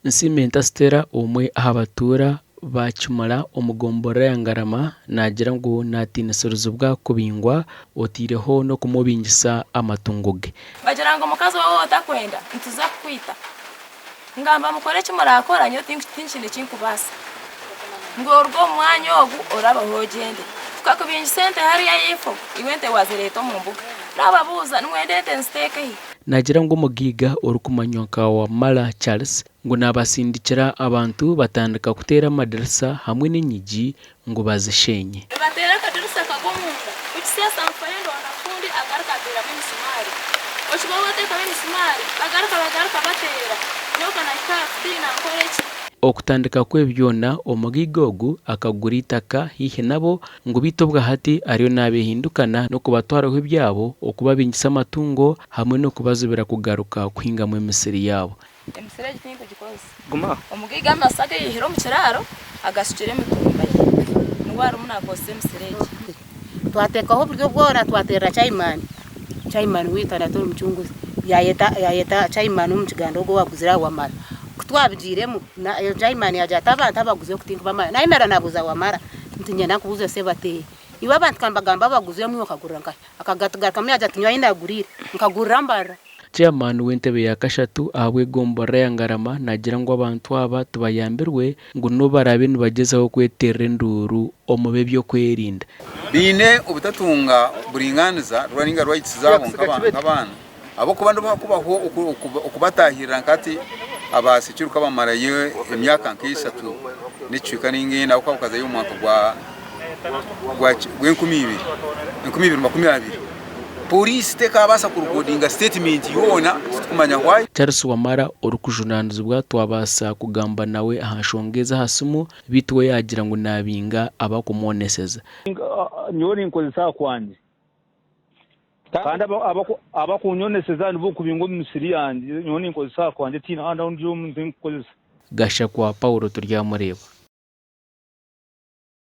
Nsiimenta Stella omwe aha batuura ba Kimura omu gomborora ya Ngarama naagira ngu naatiinisirizibwa kubingwa oteireho n'okumubingisa amatungo ge. Bagira ngu omukazi ou otakwenda nituza kukwita. Ngamba mukore eki muraakora nyowe tinkiine eki nkubaasa. Ngu oruge omu mwanya ogu orabeho ogyende. Tukakubingisa ente hariya ahaifo iwe ente waazireeta omu mbuga. Naababuuza nimwenda ente nziteeke hi? Naagira ngu omugaiga orikumanywa nka Wamala Charles ngu naabasindikira abantu batandika kuteera amadirisa hamwe n'enyigi ngu bazisheenye. Nibateera akadirisa kagwa omunda, kukiseesa nfayo ndonda fundi agaruka ateeramu emisumaari. Okiba wateekamu emisumaari, bagaruka bagaruka bateera, nyowe ka nahika aha kutiina nkore ki? Okutandika kw'ebi byona, omugaiga ogu akagura eitaka haihi nabo ngu beitu obwahati ariyo nabehindukana n'okubatwaraho ebyabo, okubabingisa amatungo hamwe n'okubazibira kugaruka kuhingamu emisiri yaabo. Emisiri egi tinkugikozesa. Omugaiga amasa agu yaihire omu kiraaro agashukire emitumba ye. Niwe arimu naakozesa emisiri egi. Twateekaho oburyo bwona twateerera chaimani, chaimani waitu Anatole Mucunguzi yaayeta yaayeta chaimani omu kiganda ogwo owaaguzire aha Wamara. Ku twabigiiremu chaimani yaagira ati abantu abaguzire oku tinkubamanya. Naayemerera naabuuza Wamara nti niinyenda nkubuuze sebo ati iwe abantu ka nibagamba abaguzire iwe okagurira nkahi? Akagatugarukamu yaagira ati nyowe ahi naaguriire nkagurira Mbarara. Chairman w'entebe ya kashatu ahabw'egomborora ya Ngarama naagira ngu abantu aba tibayambirwe ngu n'obu baraabe nibagyezaho kweterera enduuru omu b'eby'okwerinda. Baine obutatunga buringaaniza nainga rights zaabo nk'abaana ahabw'okuba nobu hakubaho okubatahirira nka hati aba security bamarayo emyaka nk'eshatu n'ekicweka nainga ena ahabw'okuba bakazayo omu mwaka gwa 2020. Pooriisi tekabaasa kurekodinga sitetimenti yoona titurikumanya why. Charles Wamara orikujunaanizibwa twabaasa kugamba nawe aha nshonga ezi aha simu beitu we yaagira ngu naabinga abakumwoneseza. Nyowe ninkozesa akwangye, kandi abakunyoneseza nibo kubinga omu misiri yangye. Nyowe ninkozesa akwangye, tihaine ahandi ahu ndikukozesa. Gashakwa Paulo Turyamureeba.